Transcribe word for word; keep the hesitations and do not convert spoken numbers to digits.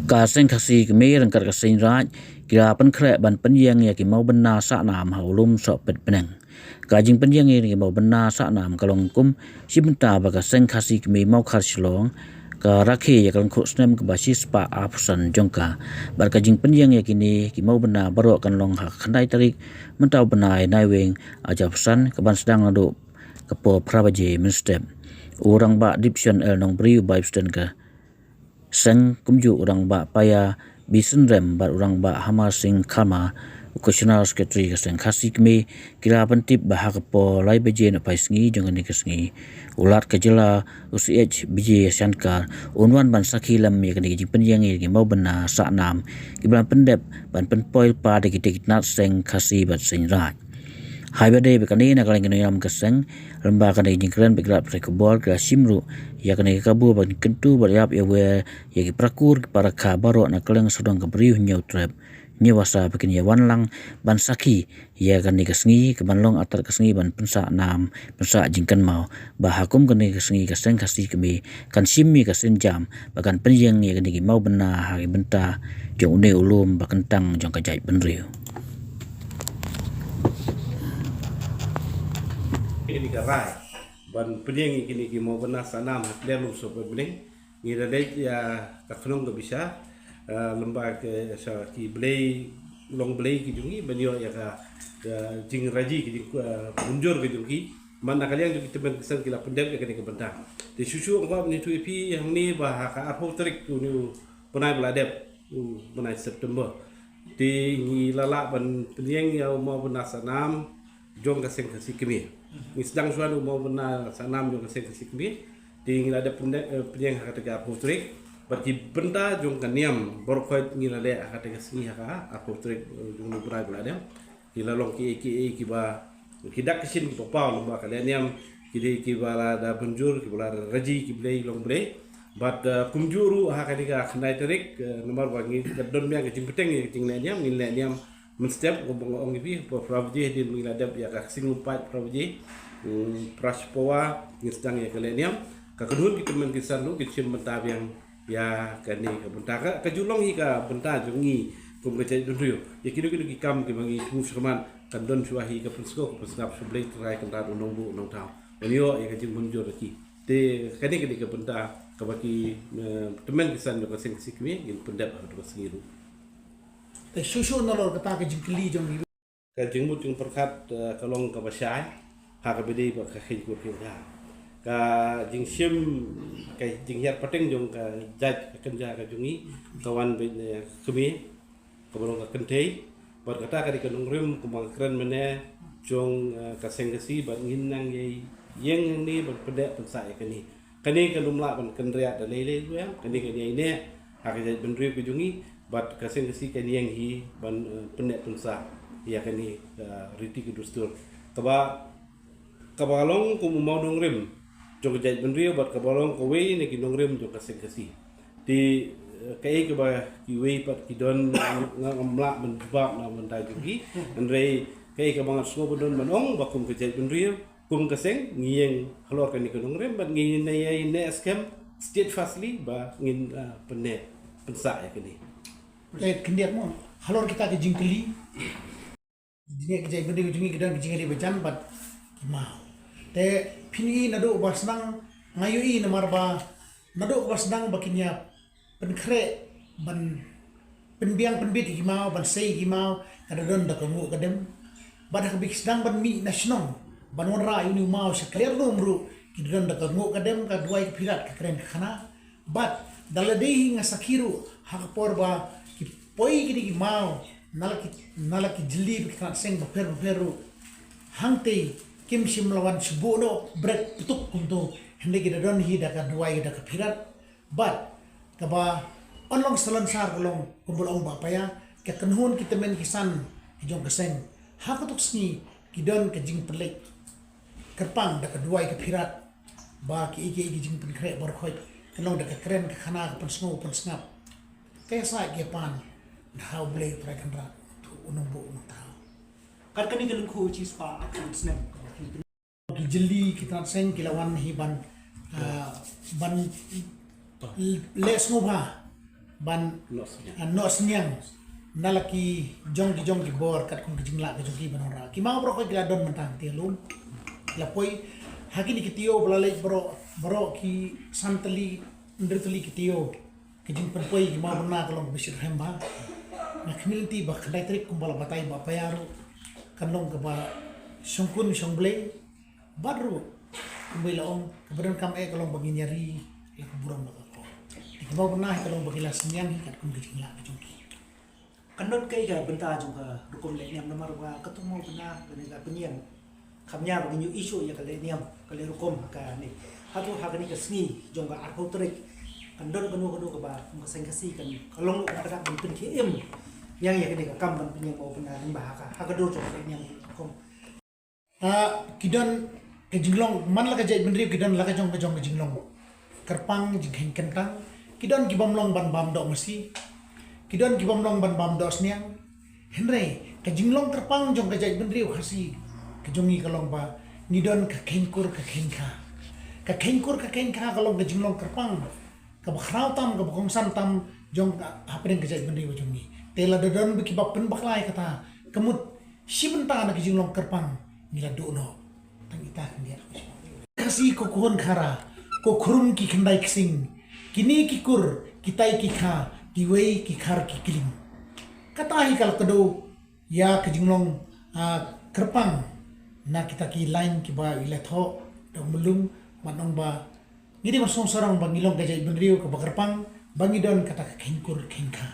Ka Seng Khasi Kmie ryngkat ka Seng Raij ki la pynkhreh ban pynïeng ïa ki mawbynna sahnam ha u lum Sohpit Bneng. Ka jingpynïeng ïa ki mawbynna sahnam ka long kum shi bynta ba ka Seng Khasi Kmie Mawkhar Shillong ka rakhe ïa ka lyngkhuh snem kaba shispah arphew san jong ka. Bad ka jingpynïeng ïa kine ki mawbynna baroh kan long ha ka khyndai tarik mynta u bnai Naiwieng arhajar arphew san, kaban sdang naduh ka por phra baje mynstep. U Rangbah Dipson L Nongbri, u Vice President ka Seng, kumjuh u Rangbah Paya B Synrem bad u Rangbah Hamar Singh Kharma, u General Secretary ka Seng Khasi Kmie, ki la pyntip ba ha ka por lai baje na phai sngi jong kane ka sngi, u Lat ka jylla, u C H Vijayashankar, un wan ban sakhi lem ïa kane ka jingpynïeng ïa ki mawbynna sahnam kiba la pyndep ban pynpoi lypa da kitei ki tnat seng Khasi bad Seng Raij. Haba ïadei bad kane, na ka liang ki nongïalam ka seng, lyngba kane ka jingkren bad ki lad pathai khubor, ki la shim ruh ïa kane ka kabu ban kyntu bad ïarap ïawer ïa ki para kur, ki para kha baroh na kylleng sawdong ka Bri u Hynñiewtrep Hynñiewbasa ba kin ïa wan lang ban sakhi ïa kane ka sngi kaban long artat ka sngi ban pynsah nam, pynsah jingkynmaw ba ha kum kane ka sngi ka Seng Khasi Kmie kan shim ïa ka sienjam ba kan pynïeng ïa kine ki mawbynna ha ki bynta jong une u lum ba kyntang jong ka jaitbynriew. Kine ki rai ban pynïeng ïa kine ki mawbynna sahnam ha kane ka lum Sohpit Bneng. Ngi la leit ïa ka khnong ka bishar, eh, lyngba ka, sa ki blei, long blei ki jong ngi, ban ïoh ïa ka, ka jingraji, ka jing, eh, mynjur ka jong ki. Man na ka liang jong ki tymmen ki seng ki la pyndep ïa kane ka bynta. Te shuh shuh nga kwah ban ïathuh ïa phi hangne ba ha ka arphew tarik une u bnai ba la dep, u bnai September, te ngi la lah ban pynïeng ïa u mawbynna sahnam jong ka Seng Khasi Kmie. Ngi sdang shuwa u mawbynna sahnam jong ka Seng Khasi Kmie. Te ngi la dep pynde-, eh, pynïeng ha kata ka arphew tarik. Bad ki bynta jong ka niam baroh khoit ngi la leh ha kata ka sngi ha ka arphew tarik, eh, jong u bnai ba la dep. Ki la long kiei kiei kiba, ki dak ki shin kiba paw lyngba ka lehniam, ki dei kiba la da mynjur, kiba la raji ki blei long blei. Bad, eh, kumjuh ruh ha kane ka khyndai tarik, eh, namar ba ngi ka don biang ka jingpynteng ïa ka jinglehniam, ngin lehniam mynstep, kumba nga ong ïa phi, phra baje hadien ba ngi la dep ïa ka ksing lum paid phra baje, mm, phra shi pawa ngin sdang ïa ka lehniam. Ka kynhun ki tymmen ki san ruh kin shim bynta biang ïa kane ka bynta. Ka, ka ju long hi ka bynta jong ngi kum ka jaitbynriew. Ïa kino kino ki kam kiba ngi thmu shakhmat kan don shuwa hi ka pynsngew ka pynsngap sha U Blei Trai Kynrad U Nongbuh U Nongthaw ban ïoh ïa ka jingmynjur ïa ki. Te kane, kane ka bynta kaba ki, eh, tymmen ki san jong ka Seng Khasi Kmie ngin pyndep ha katu ka sngi ruh. Te shuh shuh nalor kata ka jingkylli jong ngi. Ka jingmut jingpyrkhat, eh, ka long kaba shai ha kaba ïadei bad ka kheiñ kur kheiñ kha. Ka jingshim, ka jinghiar pateng jong ka jait ka kynja ka jong ngi ka wan beit na kmie kaba long ka kynthei. Bad kata ka dei ka nongrim kumba nga kren mynne jong, eh, ka Seng Khasi, bad ngin nang ïeng hangne ban pyndep pynsah ïa kane. Kane kan ym lah ban kynriah da lei lei ruh em. Kane kan ïaineh ha ka jaitbynriew ka jong ngi, bad ka Seng Khasi kan ïeng hi ban, eh, pyndep pynsah ïa kane ka riti ka dustur kaba, kaba long kum u mawnongrim jong ka jaitbynriew bad kaba long kawei na ki nongrim jong ka Seng Khasi. Te, eh, kaei kaba kiwei pat ki don, nga ngam lah ban jubab na bynta jong ki. Hynrei kaei kaba nga sngew ba don ban ong ba kum ka jaitbynriew, kum ka seng, ngi ïeng halor kane ka nongrim bad ngi ïeng ne skhem steadfastly ba ngin, ah, pyndep pynsah ïa kane. Te khyndiat mo, halor kita ki jingkylli, jingeh ki jingkylli, ki jingeh ki don ki jingeh ba jan bad ki maw. Te phin ïohi naduh ba sdang, nga ïohi namar ba naduh ba sdang ba kin ïa pynkhreh ban pynbiang pynbit ïa ki maw, ban sei ïa ki maw, ka da don da ka nguh ka dem. Bad ha kaba ki sdang ban mih na shnong ban wanrah ïa une u maw sha kliar lum ruh, ki da don da ka nguh ka dem, ka duwai ka phirat, ka kren ka khana. Bad da lade hi nga sakhi ruh ha ka por ba ki poi kine ki maw na la ki, na la ki jylli bad ki tnat seng bapher bapher ruh, hangtei kim shym la wan shu buh noh bret ptuk kumto. Hynrei ki da don hi da ka duwai da ka phirat. Bad kaba yn long salonsar ka long kumba la ong Bah Paya, ka kynhun ki tymmen ki san ki jong ka seng ha kato ka sngi ki don ka jingpynleit kyrpang da ka duwai ka phirat ba kiei kiei ki jingpynkhreh baroh khoit kan long da ka kren ka khana, ka pynsngew pynsngap. Ka ïasaid ka ïapan da ha U Blei Trai Kynrad, U Nongbuh U Nongthaw. Kat kane ka lyngkhuh shispah arphew snem. Ki jylli ki tnat seng ki la wan hi ban, ah, ban leh sngewbha ban, ah, noh synñiang na la ki jong ki jong ki bor katkum ki jinglah ki jong ki ban wanrah. Ki ma baroh ki la don mynta, te lum la poi ha kine ki taïew ba la leit, baroh baroh ki san tylli, hynriew tylli ki taïew. Ki jingpynpoi ki ma bynna ka long ka ba shyrkhei bha. Nga khmih lynti ba khyndai tarik kumba la batai ba paya ruh kan long ka ba shongkun shongblei. Bad ruh kumba la ong, ka ba donkam eh ka long ba ngin ïari la ka burom la ka kong. Te ki ma bynna hi ka long ba ki la synñiang hi katkum ki jinglah ki jong ki. Kan don kaei ka bynta jong ka rukom leh niam, namar ba katto ma bynna kane ka pynïeng kam ïa ba ngin ïohi shuh ïa ka leh niam ka leh rukom ha kane. Hato ha kane ka sngi jong ka arphew tarik kan don kano kano ka ba kum ka Seng Khasi kan ka long ka dak ban pynkhie im ïa ïa kane ka kam ban pynïeng ma u bynna lyngba ha ka ha ka dur jong ka leh niam rukom. Ah, ki don ka jinglong, man la ka jaitbynriew ki don la ka jong ka jong ka jinglong kyrpang, jingkheiñ kyntang. Ki don ki bym long ban bam doh masi, ki don ki bym long ban bam doh synñiang. Hynrei ka jinglong kyrpang jong ka jaitbynriew Khasi ka jong ngi ka long ba ngi don ka kheiñ kur ka kheiñ kha. Ka kheiñ kur ka kheiñ kha ka long ka jinglong kyrpang ka ba khraw tam, ka ba kongsan tam jong ka hapdeng ka jaitbynriew jong ngi. Te lada don ba ki ba pynbakla ïa kata, ka mut shi bynta na ka jinglong kyrpang ngi la duh noh. Tang ita khyndiat. Khasi ko khun khara, ko khrum ki khyndai ksing, kine ki kur, kitai ki kha, kiwei ki khar ki kling. Kata hi ka la kdew ïa ka jinglong, ah, kyrpang na kita ki lain ki ba i la thoh da u Myllung, ban ong ba ngi dei ban sngewsarong ba ngi long ka jaitbynriew ka ba kyrpang, ba ngi don kata ka kheiñ kur kheiñ kha.